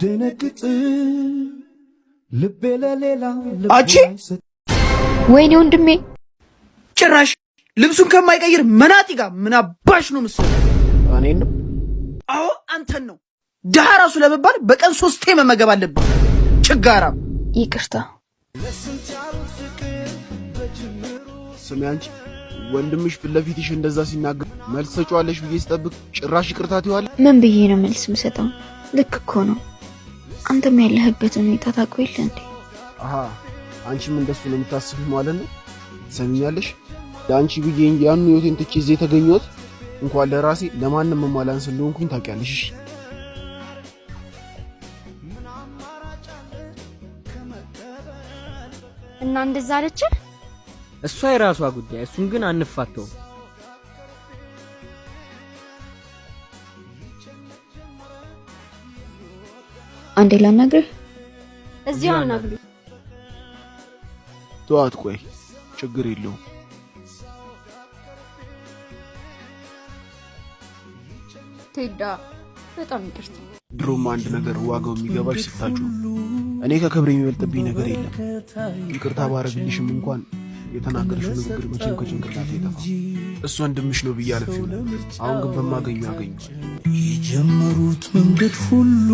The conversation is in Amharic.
አደነግጥ ልቤ ለሌላ። አንቺ! ወይኔ ወንድሜ! ጭራሽ ልብሱን ከማይቀይር መናጢ ጋር ምን አባሽ ነው ምሰው? እኔን ነው? አዎ፣ አንተን ነው። ድሃ ራሱ ለመባል በቀን ሶስቴ መመገብ አለብን። ችጋራ። ይቅርታ። ስሚ አንቺ፣ ወንድምሽ ፊት ለፊትሽ እንደዛ ሲናገር መልስ ሰጪዋለሽ ብዬ ስጠብቅ ጭራሽ ይቅርታ ትይዋለሽ። ምን ብዬ ነው መልስ የምሰጠው? ልክ እኮ ነው። አንተም ያለህበትን ሁኔታ ታውቀው የለ እንዴ? አሃ፣ አንቺም እንደሱ ነው የምታስቢው ማለት ነው። ትሰሚኛለሽ? ለአንቺ ብዬ እንጂ ያን ህይወቴን ትቼ እዚህ የተገኘሁት እንኳን ለራሴ ለማንም የማላንስ እንደሆንኩኝ ታውቂያለሽ። እሺ? እና እንደዛ አለች። እሷ የራሷ ጉዳይ፣ እሱን ግን አንፋተውም። አንዴ ላናግርህ። እዚሁ አናግሩ። ተዋት፣ ቆይ፣ ችግር የለውም። ቴዳ፣ በጣም ይቅርታ። ድሮም አንድ ነገር ዋጋው የሚገባሽ ስታጪው። እኔ ከክብር የሚበልጥብኝ ነገር የለም። ይቅርታ ባረግልሽም እንኳን የተናገርሽው ንግግር መቼም ከጭንቅላቴ አይጠፋም። እሱ ወንድምሽ ነው ብዬ አልፌው ነበር። አሁን ግን በማገኘው ያገኘዋል። የጀመሩት መንገድ ሁሉ